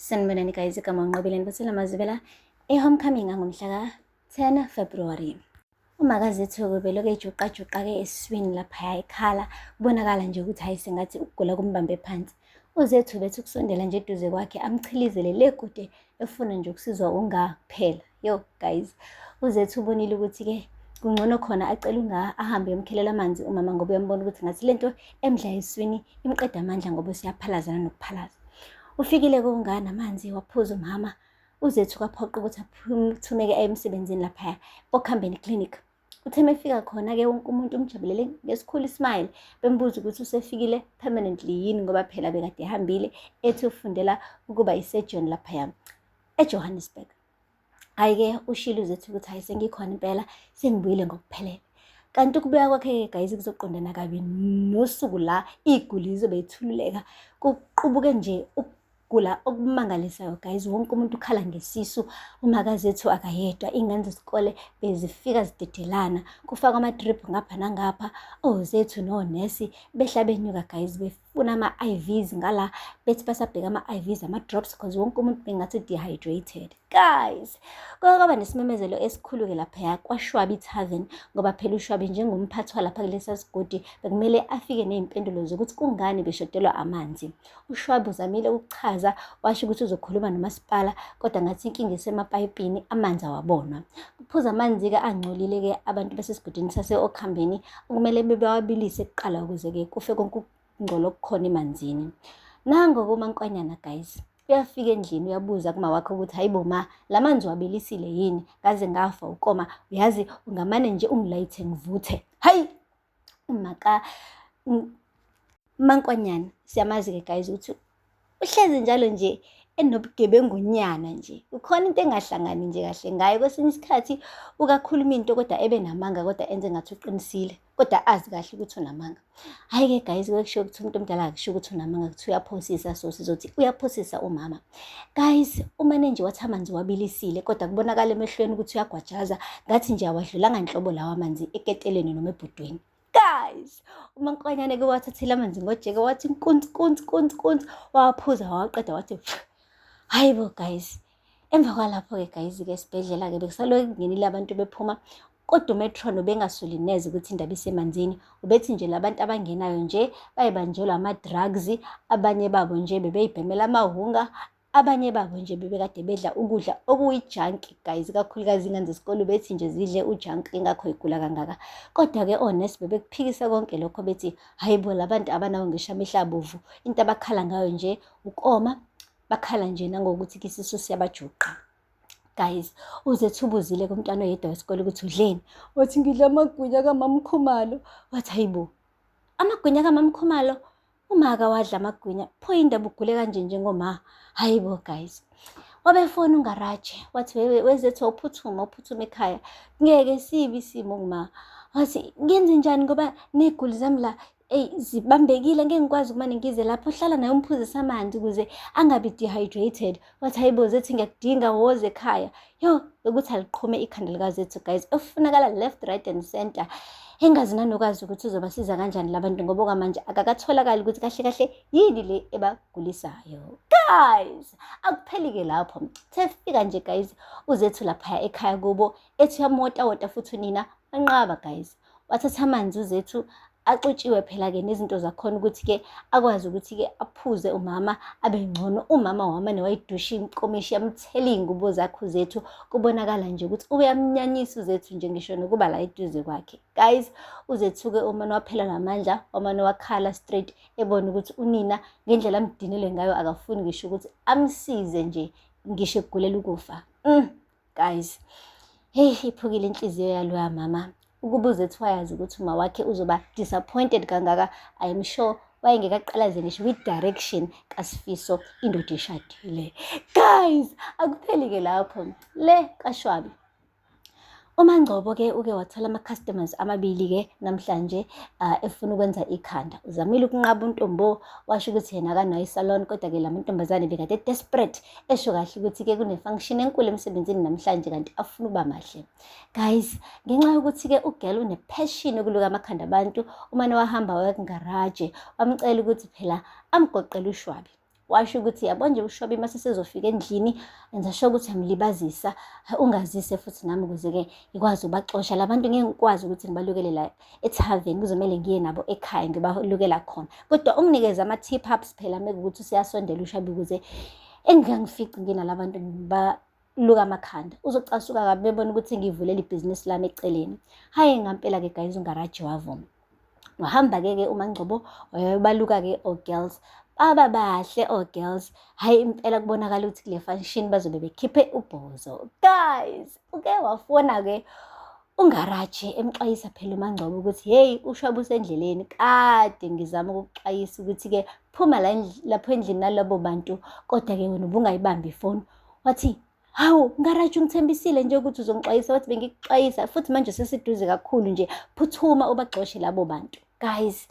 Sanibonani guys, igama uNqobile Nibusela Mazibela e-homecoming angomhla ka-10 February. Umakazethu-ke ubelokhu ejuqajuqa-ke esiswini laphaya ekhala, kubonakala nje ukuthi hhayi sengathi ukugula kumbambe phansi. UZethu ubethi ukusondela nje eduze kwakhe amchilizele le kude efuna nje ukusizwa unga kuphela. Yo guys, uZethu ubonile ukuthi-ke kungcono khona acele unga ahambe yomkhelela amanzi umama ngoba uyambona ukuthi ngathi lento emdla esiswini imqeda amandla ngoba useyaphalazana nokuphalaza. Ufikile kunga namanzi waphuza umama uZethu kwaphoqa ukuthi aphuthumeke aye emsebenzini laphaya okhambeni clinic. Uthe mefika khona-ke wonke umuntu umjabulele ngesikhulu ismile bembuza ukuthi usefikile permanently yini ngoba phela bekade ehambile ethi ufundela ukuba yi-surgeon laphaya eJohannesburg. Hhayi-ke ushilo uZethu ukuthi hhayi sengikhona impela sengibuyile ngokuphelele. Kanti ukubuya kwakhe-ke guys kuzoqondana kabi nosuku la iy'guli zizobe ithululeka kuqubuke nje ukugula okumangalisayo guys wonke umuntu ukhala ngesisu umakazethu akayedwa iy'ngane zesikole bezifika zidedelana kufakwa ama-drip ngapha nangapha ozethu nonesi behla benyuka guys befuna ama-IVs ngala bethi basabheka ama-IVs ama-drops because wonke umuntu bengathi dehydrated guys kwake kwaba nesimemezelo esikhulu-ke laphaya kwaShwabi Tavern ngoba phela uShwabi njengomphathi walapha kulesa sigodi bekumele afike ney'mpendulo zokuthi kungani beshodelwa amanzi. UShwabi uzamile ukuchaza washo ukuthi uzokhuluma nomasipala kodwa ngathi inkinga isemapayipini amanzi awabonwa. Kuphuza amanzi-ke angcolile-ke abantu basesigodini sase-Okhambeni okumele bebawabilise kuqala ukuze-ke kufe konke ukungcola okukhona emanzini. Nango-ke uMankwanyana guys uyafika endlini uyabuza kuma wakhe ukuthi hayibo ma la manzi uwabilisile yini ngaze ngafa ukoma uyazi ungamane nje ungilayithe ngivuthe hayi umaka Mankwanyana siyamazi-ke guys ukuthi uhlezi njalo nje enobugebengunyana nje ukhona into engahlangani nje kahle ngaye kwesinye isikhathi ukakhuluma into kodwa ebe namanga kodwa enze ngathi uqinisile kodwa azi kahle ukuthi unamanga. Hhayi-ke guys kwekushiwo ukuthi umuntu omdala akusho ukuthi unamanga kuthiwa uyaphosisa so sizothi uyaphosisa umama. Guys umane nje wathi amanzi wabilisile kodwa kubonakala emehlweni ukuthi uyagwajaza ngathi nje awadlulanga nhlobo lawa manzi eketeleni noma ebhodweni. Guys uMankonyane ke wathathela amanzi ngojeke wathi nkunzi nkunzi nkunzi nkunzi wawaphuza wawaqeda wathi hayi bo guys. Emva kwalapho-ke guys-ke esibhedlela-ke bekusalokhu kungenile abantu bephuma kodwa umetron ubengasuli neze ukuthi indaba isemanzini ubethi nje labantu abangenayo nje bayebanjelwa ama-drugs abanye babo nje bebeyibhemela amahunga abanye babo nje bebekade bedla ukudla okuyi-junk guys kakhulukazi ingane zesikole bethi nje zidle u-junk ingakho igula kangaka kodwa-ke onesi bebekuphikisa konke lokho bethi hhayi bo labantu abanawo ngisho amehlo abovu into abakhala ngayo nje ukoma bakhala nje nangokuthi isisu siyabajuqa guys uzethu ubuzile kumntwana oyedwa wesikole ukuthi udleni wathi ngidla amagwinya kamamkhumalo wathi hayibo amagwinya kamamkhumalo uma akawadla amagwinya pho indaba ugule kanje njengoma hayibo guys wabefona ungaraje wathi wezethu awuphuthuma uphuthuma ekhaya ngeke sibi isimo kuma wathi ngenze njani ngoba ney'guli zami la eyi zibambekile ngeke ngikwazi ukumane ngize lapho hlala naye umphuzise amanzi ukuze angabi dehydrated wathi hayibo Zethu ngiyakudinga woze ekhaya yo ukuthi aliqhume ikhanda likaZethu guys efunakala left right and center engazi nanokwazi ukuthi uzobasiza kanjani labantu ngoba okwamanje akakatholakali ukuthi kahle kahle yini le ebagulisayo guys akupheli-ke lapho sefika nje guys uZethu laphaya ekhaya kubo ethi uyamotawota futhi unina wanqaba guys wathatha amanzi uZethu axutshiwe phela-ke nezinto zakhona ukuthi-ke akwazi ukuthi-ke aphuze umama abe ngcono. Umama wamane wayidusha inkomishi yamthela iy'ngubo zakhe uZethu kubonakala nje ukuthi uyamnyanyisa uZethu nje ngisho nokuba la eduze kwakhe. Guys, uZethu-ke umane waphela namandla wamane wakhala straight ebona ukuthi unina ngendlela amdinile ngayo akafuni ngisho ukuthi amsize nje ngisho ekugulela ukufa. Guys, hey iphukile inhliziyo yaloya mama. Ukuba uZethu wayazi ukuthi uma wakhe uzoba disappointed kangaka, I am sure wayengeke aqalaze ngisho kwi-direction kaSifiso indoda eshadile. Guys, akupheli-ke lapho. Le kaShwabi. UMaNgcobo-ke uke wathola ama-customers amabili-ke namhlanje efuna ukwenza ikhanda. Uzamile ukunqaba uNtombo washo ukuthi yena akanayo isalon kodwa-ke la mantombazane bekade desperate esho kahle ukuthi-ke kune-function enkulu emsebenzini namhlanje kanti afuna ukuba mahle. Guys, ngenxa yokuthi-ke ugirl une-passion yokuluka amakhanda abantu, umane wahamba waya kungaraje wamcela ukuthi phela amgoqele ushwabi. Washo ukuthi yabo nje uShwabi mase sezofika endlini enza sure ukuthi uyamlibazisa, ungazise futhi nami ukuze-ke ngikwazi ukubaxosha la bantu. Ngeke ngikwazi ukuthi ngibalukele la ethaveni, kuzomele ngiye nabo ekhaya ngibalukela khona. Kodwa unginikeze ama-tip ups phela mekuwukuthi useyasondela uShwabi ukuze engingangifici nginala bantu ngibaluka amakhanda. Uzocasuka kabi bebona ukuthi ngivulela ibhizinisi lami eceleni. Hhayi ngampela-ke guys, uNgaraji wavuma. Wahamba-ke ke uMaNgcobo wayobaluka-ke o-girls. Baba bahle o-girls. Hhayi impela kubonakala ukuthi kule function bazobe bekhiphe ubhozo. Guys, uke wafona-ke uNgaraji emxwayisa phela uMaNgcobo ukuthi hey, uShwabi usendleleni, kade ngizama ukukuxwayisa ukuthi-ke phuma la lapho endlini nalabo bantu, kodwa-ke wena ubungayibambi ifoni. Wathi, hawu Ngaraji, ungithembisile nje ukuthi uzongixwayisa. Wathi bengikuxwayisa futhi manje sesiduze kakhulu nje, phuthuma ubaxoshe labo bantu. Guys,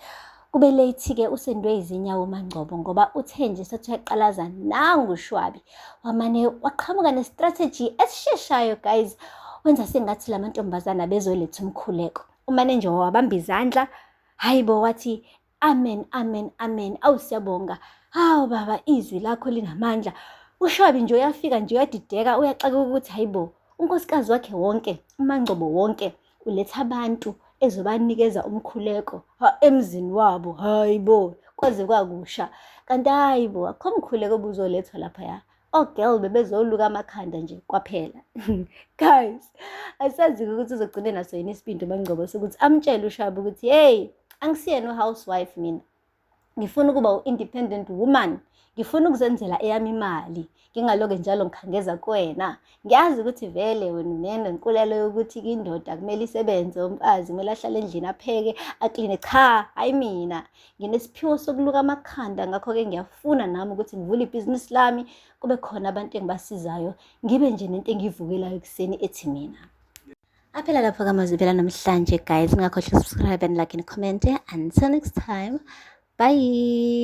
kube late-ke, usendwe izinyawo uMaNgcobo ngoba uthe nje sethi uyaqalaza nangu uShwabi. Wamane waqhamuka ne-strategy esisheshayo guys, wenza sengathi la mantombazana bezoletha umkhuleko. Umane nje wabamba izandla, hayi bo, wathi amen, amen, amen, awu siyabonga, hawu baba, izwi lakho linamandla. UShwabi nje uyafika nje uyadideka, uyaxakeka ukuthi hayi bo, unkosikazi wakhe wonke, uMaNgcobo wonke uletha abantu ezobanikeza umkhuleko emzini wabo. Hayi bo, kwaze kwakusha kanti hayi bo, akho mkhuleko obuzolethwa laphaya, o-girl bebezoluka amakhanda nje kwaphela. Guys, asazi ukuthi uzogcine naso yini isibindi uMaNgcobo sokuthi amtshele uShwabi ukuthi hey, angisiyena u-housewife mina, ngifuna ukuba u-independent woman, ngifuna ukuzenzela eyami imali, ngingaloke njalo ngikhangeza kuwena. Ngiyazi ukuthi vele wena unenkulelo yokuthi indoda kumele isebenze, umfazi kumele ahlale endlini apheke, akline. Cha, hayi, mina nginesiphiwo sokuluka amakhanda, ngakho-ke ngiyafuna nami ukuthi ngivule ibhizinisi lami, kube khona abantu engibasizayo, ngibe nje nento engiyivukelayo ekuseni ethi mina. Aphela lapho kamazwi phela namhlanje guys, ngakhohlwa subscribe and like and comment. Until next time, bye.